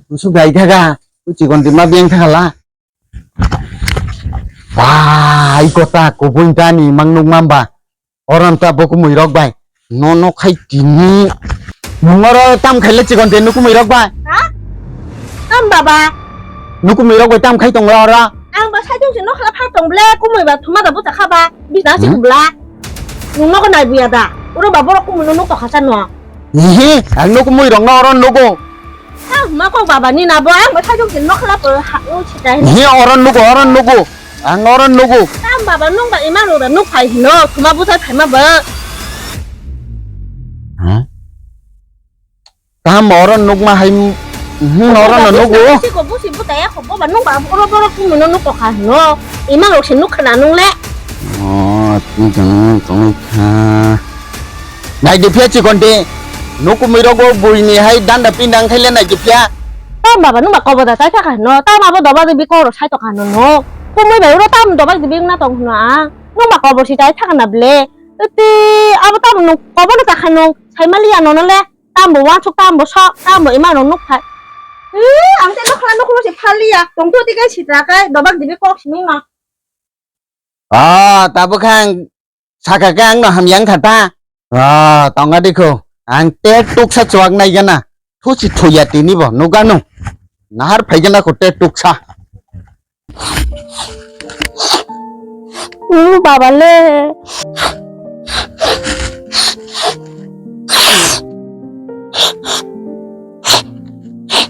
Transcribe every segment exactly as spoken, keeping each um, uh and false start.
Musuk dai thaga. Uchi gon di ma biang thaga la. Wah, iko ta kubui ta ni mang nuk mamba. Oran ta bo kumui rok bai. No no khai tini. Nungoro tam khai le chikon te nukumui rok bai. Ha? Tam baba. Nukumui rok bai tam khai tong ora. Ang ba sai tong se no khala phak tong ble kumui ba thuma da buta kha ba. Bisna si Hmm? kubla. Nung no ko nai buya da. Uro ba borok kumui no nuk to kha sa no. Ihi, ang nukumui rok no oron nugo. Ah, ma kok baba ni na bo, ang bo sajung tin nokla po ha, o chitai. Ni oron nugo, oron nugo. Ang oron nugo. Tam baba nung ba ima rura nuk phai hino, thuma buthai phaima ba. Ha? Tam oron nukma hai, hmm, oron no nugo. Si ko busi buta ya ko baba nung ba boro boro kumu no nuk kha hino. Ima rok se nuk khna nung le. Oh, tini tong tong kha. Nai de phia chikon de. Nukumui rogo buini hai danda pindang khai le nai de phia. Tam baba nung ba kobo da chai thaka no. Tam abo doba de bi koro sai to kha no no. Kumui bai ro tam doba de bi na tong no a. Nung ba kobo si chai thaka na ble. Ete abo tam no kobo no ta kha no. Sai mali ya no no le. Tam bo wansuk tam bo sok tam bo ima no nuk phai. Eh, ang te nokla nukumo si phali ya. Tong to ti kai si ta kai doba de bi kok si no. Ah, tabuk kha ang saka khe ang no hamya wngkha ta. Ah, tonga dikho. Ang te tuksa chuak nai gana. Thusi thuya tini bo nugano. Nahar phai gana ko te tuksa. Ulu baba le.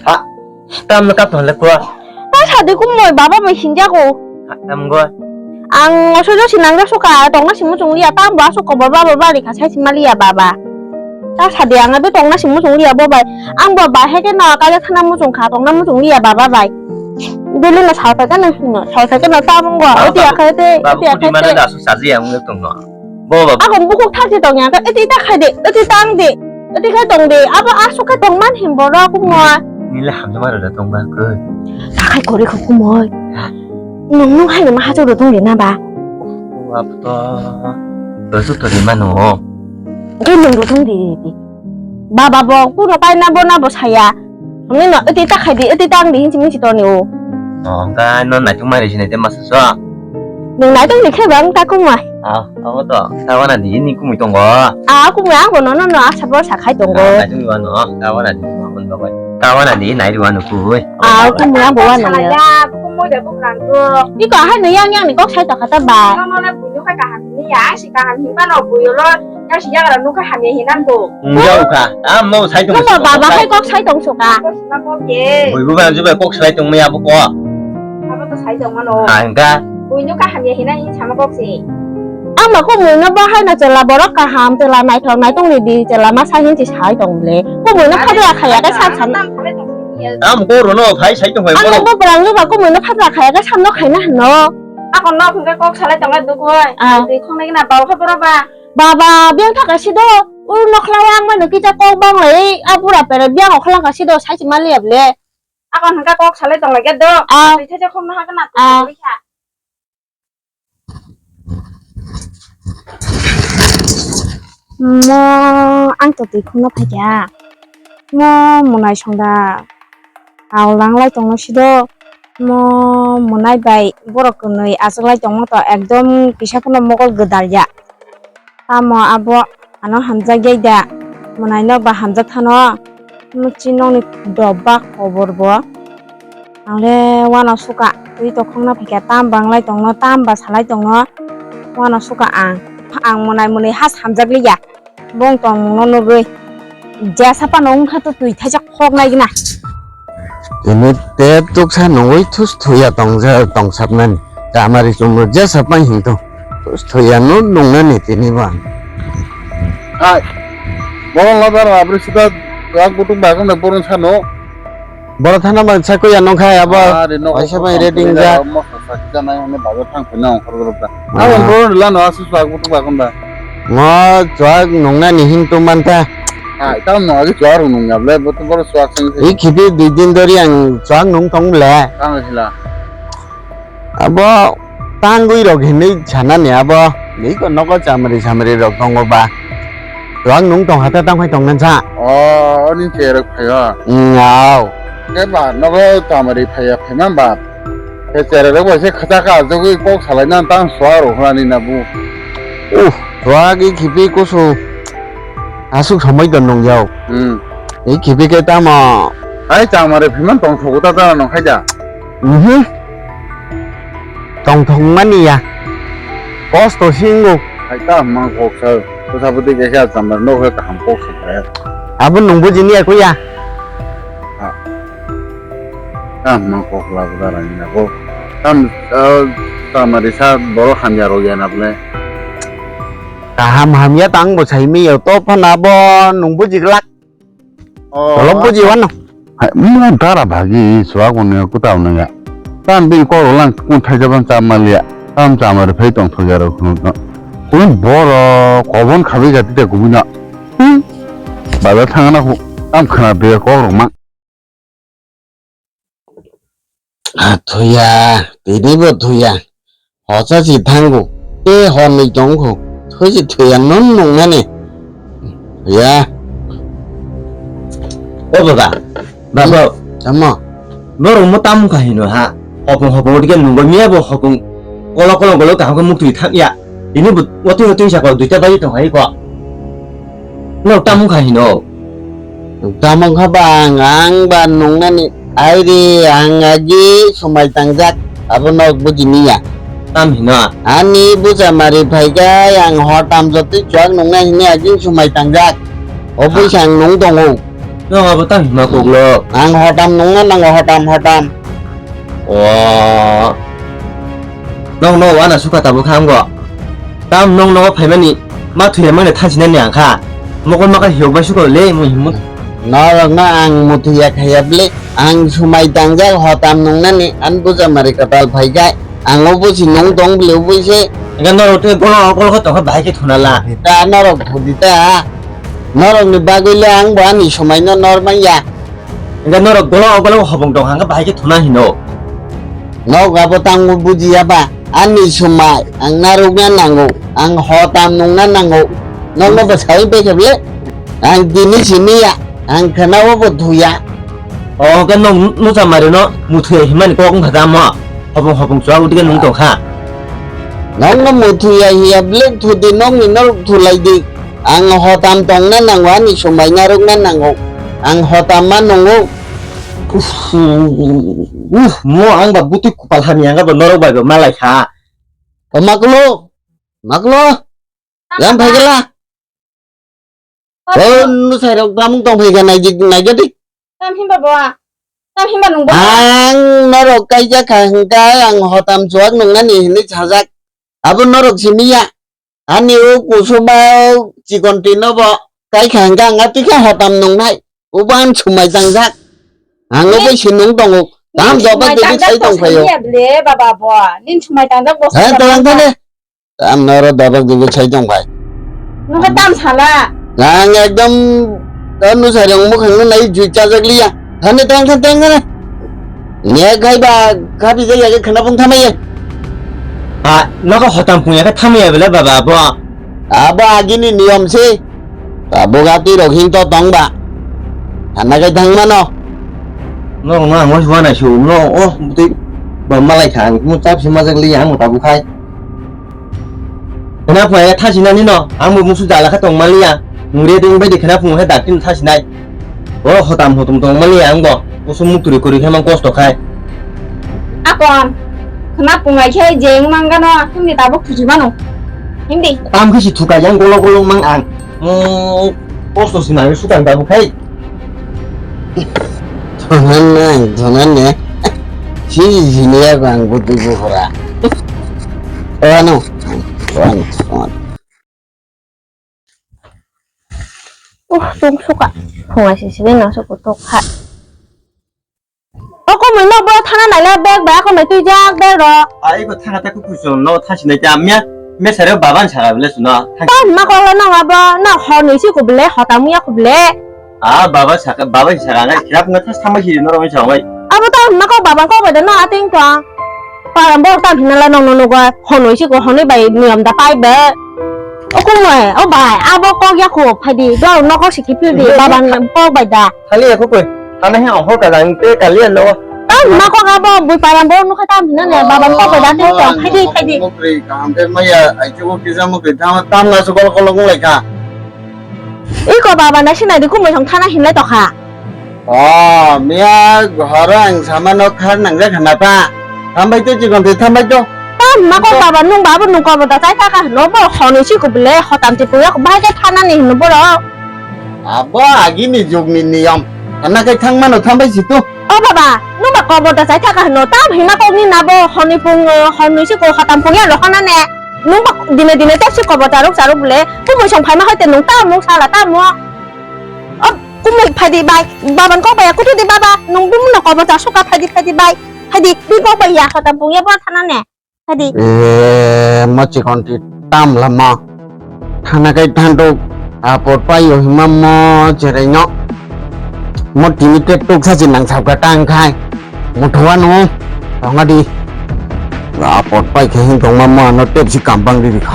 Ha, tam no kap to le ko. Ta sadi kumoi baba bai hinjago. Tam go. Ang osojo sinang suka tongna simu chungliya tam bo asuk kobor baba bari kha sai simaliya baba. Ta sadi ang ado tongna simu chungliya bo bai. Ang bo bai heke no kaja thana muchung kha tongna muchungliya baba bai. Dulu no salpai kano hino salpai kano tam go. Oti akhai te oti akhai te. Mana da asuk saji ang tong no. Bo ba. Ako bukuk thakti tong ya, eti ta khai de, eti tang de, eti khai tong de, abo asuk khe tong man him borok kumoi. Nila hamjama rwda tong ba koi. Ta khai kori kho kumoi. Ha? Nung nung hai ma hachuk rw tong de na ba. O abo to. Rwsu to de mano. Ke nung rw tong de de. Baba bo kuno kaina bo na bo saya. Hwnwi no eti ta khai di, eti tang di hinsi minsi toni o. Oh, hwnkha no naituk mai risi nai te masa so. Nung naituk ni khe bang ta kumai. Ah, abo to. Ta wana di ni kumui tongo. Ah, kumui ang bo no no no asa bo sa khai tongo. Ah, naituk ni wano. Ta wana di kumui wano koi. Ta wana di nai ri wano koi. Ah, kumui ang bo wano ya. Kumui de buk nang ko. Iko hai no yang yang ni kok sai to kata ba. No no na buyu khai kaham ni ya, si kaham himba no buyu lo. Yang si jaga nukha hamya hinang bo. Nungya ukha. Tam no sai tong. Nungba baba hai kok sai tong suka. Kok sima kok ye. Bui bu bang jubai kok sai tong maya bo ko. Abo to sai tong mano. Ha hingka. Bui nukha hamya hinang hin sama kok si. Ang ba ko mui no ba hai na chela borok kaham chela naithok naitung ni di chela ma sai hin si sai tong ble. Ko mui no phadra khaya ka san san. Tam ko ro no phai sai tong hai. Ang bo brang no ba ko mui no phadra khaya ka san no khaina hano. Ako no hingka kok salai tong le dukoi. Ah. Twi khong nai na ba kha boro ba. Baba, biang thaka si do. Ur nokhla yang mano kisa kok bang lai, a bura pere biang okhla ka si do, sai si mali able. Ako hingka kok salai tong lai do. Ah. Twi thai khong na ha kana. Ah. Mo ang to twi khong na phai kya. Mo munai song da. Aw lang lai tong no si do. Mo munai bai borok kwnwi achuk lai tong no to ekdom kisa phano mokol gwdal ya. Tamo abo ano hamjak yai da, mwnaino ba hamjak thano, muchi nokni doba kobor bo. Ang le uanw suka, twi tokhokna phaikha, tam banglai tongno, tam ba salai tongno, uanw suka ang. Ang mwnai mwnwi has hamjak liya, bong tongmungno nugwi. Jesa phano wngkha to twi thaisa khoknai gna. Tini tep tuksa nungwi thus thuya tongja tongsapnani. Kamari chumrok jesa pai hingtong. Thus thuya no nungnani tini ba. Hai. Borok no daro abri sita rak butung bagong na borok sano. Borok thana ba sakoi ya nongkha abo. Ari no waisa bai ready wngja. Mo sa sa kisa nai hone bago thang phina ongkhor gorok da. Ah. Abo borok lano asu rak butung bagong da. Ngo chuak nungnani hing tong manta. Hai, tamo agi chuak rok nungya ble, bo to boro chuak seng seng. I khibi dui din dori ang chuak nung tong ble. Tamo sila. Abo tangwi rok hinwi sanani abo. Ni ko nogo chamri samri rok tongo ba. Chuak nung tong hata tang phai tong nan sa. Oh, oni che rok phaio. Mm, au. Khe ba nogo tamari phaiya phaima ba. Khe cherai rok bai se khata ka jogwi kok salai na tang sua ro hwnani na bu. Uff, ragi khipi kusu. Asuk samai don nung yau. Hmm. Ei khipi khe tamo. Ai tamari phaima tong thogo ta ta nong khai da. Mhm. Tongthok mani ya. Kosto singo. Hai ta mang kok sa. Ko sa budi ke kha chamar no kha kaham kok sa kha. Abo nung buji ni aku ya. Ha. Ta mang kok la buda rang na ko. Tam, eh, ta mari sa boro hamya ro ya na ble. Kaham hamya tang bo sai mi ya to phana bo nung buji glak. Oh. Tolok buji wano. Hai, mo dara bagi suak wano kuta wano ya. Tan bi kok lang kun thai jaban cha malia. Tam cha mar phai tong thok ya ro khunu no. Kun boro kobon khabi gati te kubuna. Hmm. Bazar thangna khu. Tam khana be kok rok ma. Ah, thuya, tini bo thuya. Hosa si thango. Te hor ni tongkho. Thusi thuya non nung nani. Thuya. O baba. Baba. Tamo. Norok mo tam kha hino ha. Hopung hopung dike nunggo miya bo hopung. Kolo kolo golo kaham khe muktwi thang ya. Ini bo watwi watwi sa ko duita bai tong hai ko. No tam kha hino. Tam kha ba ang, ang ba nungnani ai re ang agi sumai tangjak abo no buji niya. Tam hino. Ani buja mari phai gai ang hotam jotwi chuak nungna hini agi sumai tangjak. O buisa ang nung tongo. No abo tam hino koklo. Ang hotam nungna nango hotam hotam. O. Nong no wana suka tabuk kha amgo. Tam nong nogo phaimani ma thuya mangni thansinani ang kha. Mokol maka hiyok bai suka le mui himu. Norok no ang muthuya khaya ble ang sumai tangjak hotam nungnani an buja mari katal phaikai ang obo si nung tong ble obo se. Enga norok te golo golo kha tongkha bahai khe thuna la. Ta norok thudi ta. Norok ni bagwi le ang bo ani sumai no nor manya. Hingke norok golo golo hopong tong hangke bahai khe thuna hino. Nok abo tangmo bujiya ba, ani sumai ang narwkna nango, ang hotam nungna nango. Nokno bwsai bai khe ble, ang tini simi ya, ang khwnao bo thuya. O hwnkhe nok nucha mari no muthuya himani kok wngkha tamo? Hopong hopong chuak udike nung tongkha. Nokno muthuya hiya ble thudi nokni norok thulai di. Ang hotam tongna nango, ani sumai narwkna nango. Ang hotam ma nungo. Uff, uff, mo ang ba butwi kupal hamya ang ba norok bai ba malai kha. O maklo, maklo, lam phai gela. O nusai rok tamung tong phai ga nai jik nai ga dik. Tam himba bo. Tam himba nung bo. Ang norok kaijak kha hwnkhe ang hotam chuak nungnani hinwi sajak. Abo norok simi ya. Ani o kusuma chikon twi no bo kai kha hwnkhe ang atwi khe hotam nungnai. Obo ang sumai tangjak. Ang obo si nung tongo. Tam joba debi sai tong phaio. Ble baba bo. Nin sumai tangjak bo. He, tong thane. Tam noro dabak dugu chai tong bai. Nokha tam sala. Nang ekdom tam no sai rong mukhang no nai jui chajak liya. Thani tang tang tang tang. Nya gai ba khabi jai ya khana pung thamai. A nokha hotam pung ya kha thamai ya bela baba abo. Abo agini niyom se. Abo gati rok hin to tong ba. Thana gai thang mano. No no ang wana su no o tei ba malai kha ang mo chap se majak liya ang tabu khai. Khwna phunga ya thasinani no, ang bo musu jala khe tong maliya. Nwng re ding bai di khwna phunga khe dakti no thasinai. O hotam hotom tong maliya ang bo, musu mutri kuri khe mang kosto khai. Akon, khwna phunga khe je wng mang gano, himdi tabuk thusi mano. Himdi. Tam khe si thuka yang golo golo mang ang. Mo kosto sinai sukang tabuk khai. Thonan nang, thonan ne. Sini sini ya bang butuh buhura. Oh, ano. Oh, ano. Oh, ano. Uh, tung suka. Hunga sisi be nang suku tok ha. Oh, ko mui no bo thana nai la bag ba ko mai tui jak bag ro. Ai ko thanga ta ku kuso no thasi nai ta mia. Mia sare baba ni saka bele suno. Ta ma ko la no abo no hor ni si ko bele hota muya ko bele. Ah, baba saka, baba saka ngai khirap ngai thas thamai si no roi sa ngai. Abo ta ma ko baba ko bede no ating to. Param bor ta hinala no no go honoi si ko honoi bai niyam da pai be. O ko mai, o bai, abo kok ya ko phai di. Do no ko si ki phil di baba kok bai da. Thali ya ko koi. Ano he ongkhor kajang te kaliya no. Tam ma ko ga bo bui param bo nukha tam hina ne baba ko ko da te tong khaidi khaidi. Mukri kaham te maya ai chu kisa mukri tam tam na su kol kol ngung lai kha. Iko baba na sinai di kumui song thana hinlai tokha. O miya ghoro ang samano khar nang jak hana ta. Thambai te chikon te thambai to. Tam ma ko baba nung baba nung ko bo da chai thaka hino bo honi si ko bile hotam ti puya ko bai ke thana ni hino boro. Abo agini jugni niyom. Thana kai thang mano thambai si tu. O baba, nung ba kobor da chai thaka hino, tam hima kok ni nabo honi pung, honi si ko hotam pung ya rohana ne. Nung ba dine dine tepsi kobor charuk charuk bole, kumui song phaima hoite nung tam mung sala tam mo. O kumui phaidi bai, baban kok bai kutu di baba, nung bumno kobor cha suka phaidi phaidi bai, phaidi bi kok bai ya hotam pung ya bor thana ne. Hadi. Eh, mo chikon ti tam lama. Thana kai thantuk apor payo hima mo cherai no. Mo tini te tuk sa chinang sab ka tang khai. Mo thuwa no. Tonga di. Apor pai khe hin tongma mo ano tep si kampang di di kha.